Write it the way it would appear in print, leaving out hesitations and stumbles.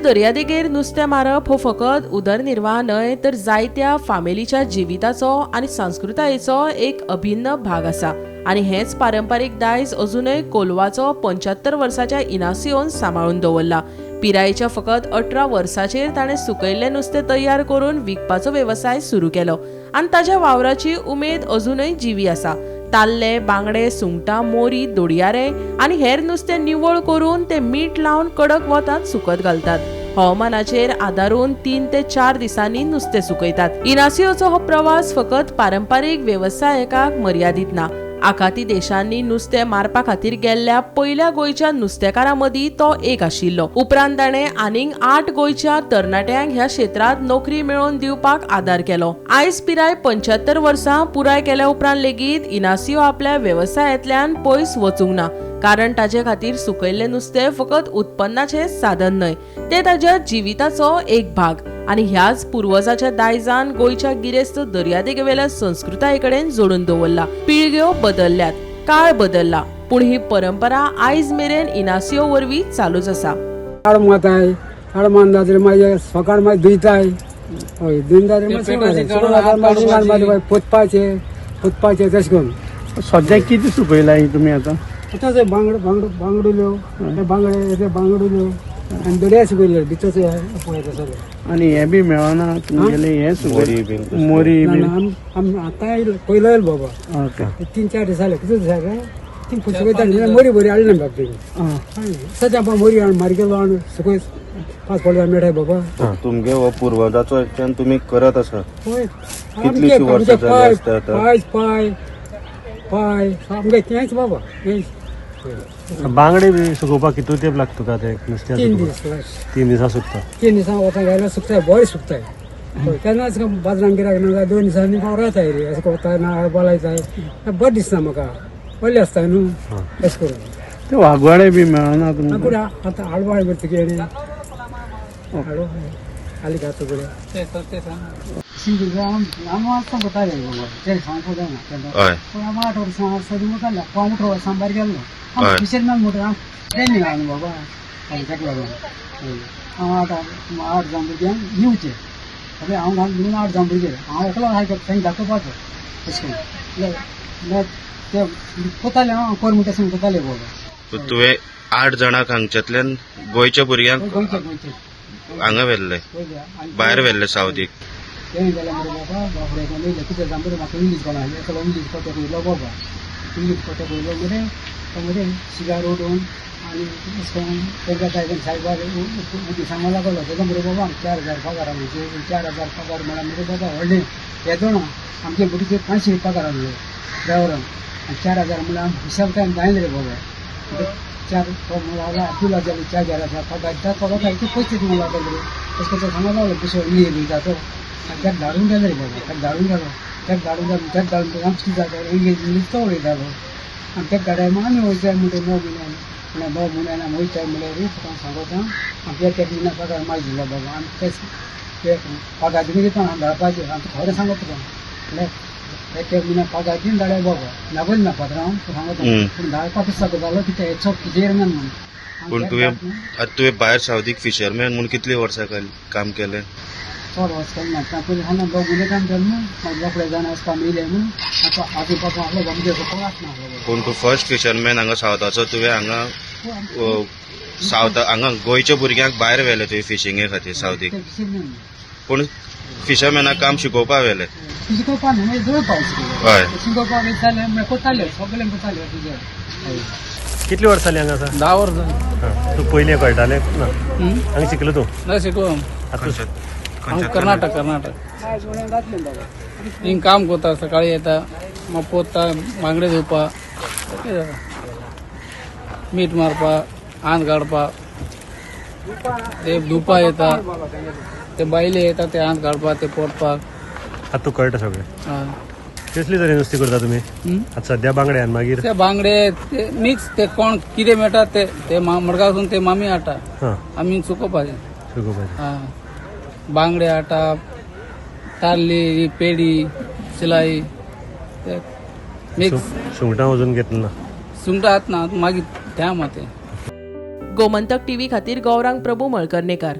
दर्यादेगेर नुस्तें मारप हो फकत उदरनिर्वाह न्हय, तर जायत्या फामिलीच्या जिविताचो आनी संस्कृतायेचो एक अभिन्न भाग आसा आनी हेंच पारंपारीक दायज अजुनय कोलवाचो 75 वर्साच्या इनासियोन सांबाळून दवरला. पिरायेच्या फकत 18 वर्साचेर ताणें सुकयल्लें नुस्तें तयार करून विकपाचो वेवसाय सुरू केलो आनी ताच्या वावराची उमेद अजुनय जिवी आसा. ताल्ले, बांगडे, सुंगटां, मोरी, दोडयारे आनी हेर नुस्तें निवळ करून ते मीठ लावन कडक वतांत सुकत घालतात. हवामानाचेर आदारून 3 ते 4 दिसांनी नुस्तें सुकयतात. इनासियोचो हो प्रवास फकत पारंपारीक वेवसायिकाक मर्यादीत ना. आखाती देशांनी नुस्तें मारपा खातीर गेल्ल्या पयल्या गोंयच्या नुस्तेकारां मदीं तो एक आशिल्लो. उपरांत ताणें आनीक 8 गोंयच्या तरणाट्यांक ह्या क्षेत्रांत नोकरी मेळोवन दिवपाक आदार केलो. आयज पिराय 75 वर्सां पुराय केल्या उपरांत लेगीत इनासियो आपल्या वेवसायांतल्यान पयस वचूंक ना, कारण ताचे खातीर सुकयल्लें नुस्तें फकत उत्पन्नाचें साधन न्हय, तें ताच्या जिविताचो एक भाग आनी ह्याच पुर्वजाच्या दायजान गोंयच्या गिरेस्त दर्यादेगेवेल्या संस्कृताये कडेन जोडून दवरला. पिळग्यो बदलल्यात, काळ बदलला, पूण ही परंपरा आयज मेरेन इनासियो वरवीं चालूच आसा. काळ माताय, काळ मानता मागीर सकाळ मागीर धुयताय, हय धुयन जातकीर पोतपाचें पोतपाचें तशें करून. सद्याक कितें सुकयलां तुमी आतां? आतां ते बांगडो बांगडो बांगडुल्यो, ते बांगडे ते बांगडुल्यो आनी दर्या सुकयले भितर पळयता सगळें. आनी हें बी मेळना तुमगेलें हें सुकय मोरी बी? आमी आतां आयलो पयलो आयलो बाबा. ओके. 3-4 दीस जाले. कितले दीस जाले? तीन सुकयता मोरी बरी हाडली ना बाब तुमी. सद्या मोरी हाडून मार्गेलो हाडून सुकय 5 पडल्यार मेळटाय बाबा. तुमगे हो पुर्वजाचो एकट्यान तुमी करत आसा. हय. कितलीशीं वर्सां जालीं आसता आतां? पाय पाय पाय आमगे तेंच बाबा तेंच. बांगडे बी सुकोवपाक कितू तेंप लागता तुका ते नुस्त्या? 3 दीस. 3 दिसां सुकता? 3 दिसां वता घाल्यार सुकताय, बरें सुकताय. तेन्नाच बाजारान गिरायक ना 2 दिसांनी पावराताय रे अशें करता ना बोलायताय बरें दिसना म्हाका, व्हडलें आसता न्हू अशें करून. ते वागवाडे बी मेळना तुमकां? कुठे आतां आडवाळ मरे तुगे आली घातो कडेन हांव कोताले बाबा तें सांगपाक जायना तेन्ना. पूण हांव 8 वर्सां सदी मुखारले 7.75 वर्सां भायर गेल्लो. हांव फिशरमॅन म्हणटा, हांव ट्रेनींग आहा न्हू बाबा ताका लागून. हांव 8 जावन भुरग्यांक दिवचें, सगळें हांव घालून 8 जावन भुरगे हांव एकलो आसा तांकां दाखोवपाचो अशें करून ते कोताले. हांव कोर म्हणटा तशें कोताले बाबा. तुवें 8 जाणांक हांगच्यांतल्यान गोंयच्या भुरग्यांक गोंयचे गोंयचे हांगा व्हेल्ले, भायर व्हेल्ले सावदीक? तें गेलें मरे बाबा. बापडे येयलें कितें जाता मरे म्हाका इंग्लीश कळना. एकलो इंग्लीश कोटेक वयलो बाबा, इंग्लीश कोटेक वयलो मरे तो मरे सिगार उडोवन आनी अशें करून तांकां जाय सायबार सांगो लागलो. तेका मरे बाबा 4000 पगार आमचे, 4000 पगार म्हळ्यार मरे बाबा व्हडलें येदो ना. आमचे भुरगे 500 पगार आसलो ड्रायव्हरान आनी 4000 म्हळ्यार आमकां हिसाब काय जायना रे बाबा. 4 म्हणल्यार तुला जाले 4000 पगार दिता, पगार इतले पयशे दिवंक लागले रे अशें करून सांगो लागलो. दुसरो इंग्लीश उलयता तो आनी ताका धाडून गेलो रे बाबा. ताका धाडून गेलो, ताका धाडून गेलो, ताका धाडून गेलो. आमचें कितें जाता इंग्लीश इंग्लीश तो उलयतालो आनी ताका धाडाय मागीर आमी वयताय म्हणटा 9 म्हयन्यान म्हणल्यार 9 म्हयन्यान आमी वयताय म्हणल्यार तुका हांव सांगता आमकां 1 1 म्हयन्या पगार मागीर दिलो बाबा. आनी तेच पगार दिवन दिता हांव धाडपाचें हांव तुका खरें सांगता तुका. म्हणल्यार 1 1 म्हयन्या पगार दिवन धाडाय बाबा, नाबल ना पात्रांव तुका सांगता. पूण धाडपाक कितें जालो कितें हेचो फिशरमॅन म्हणून. पूण तुवें भायर सावदीक फिशरमॅन म्हूण कितलीं वर्सां काम केलें? चड वर्स केलें ना. पयलीं सांगना 2 म्हयने काम केलें न्हू, मागीर रोखडें जाण अशें काम येयलें न्हू. आतां आजून पासून आपलो आमचे कोण आसना. पूण तूं फर्स्ट फिशरमॅन हांगा सावथाचो, तुवें हांगा सावथा हांगा गोंयच्या भुरग्यांक भायर व्हेलें तुवें फिशिंगे खातीर सावदीक. पूण फिशरमॅनाक काम शिकोवपाक व्हेलें? शिकोवपाक न्हू, जोडपाक शिकयलें. हय. शिकोवपाक वयतालें म्हळ्यार कोताले सगळें कोताले तुजें. कितली वर्सां जालीं हांगा आसा? 10 वर्सां. तूं पयलीं कळटालें ना हांगा शिकलो तूं? ना शिकलो हांव कर्नाटक. कर्नाटक हिंग काम करता, सकाळी येता मागीर पोता, बांगडे धुवपा, मीठ मारपा, आंत काडपा, ते धुवपा येता, ते बायले येता ते आंत काडपा, ते पोटपाक. आतां तुका कळटा सगळें? कसली तरी नुस्तीं करता तुमी आतां सद्या? बांगडे आनी मागीर ते बांगडे ते मिक्स, ते कोण कितें मेळटा ते ते मडगांवसून ते मामी हाडटा, आमी सुकोवपाचें. सुकोवपाचें. बांगडे हाडटा, ताल्ली, पेडी, शिलाई ते मिक्स. सुंगटां वजून घेतली ना? सुंगटां आतां ना, मागीर त्या माते. गोमंतक टीव्ही खातीर गौरांग प्रभू मळकर्णेकर.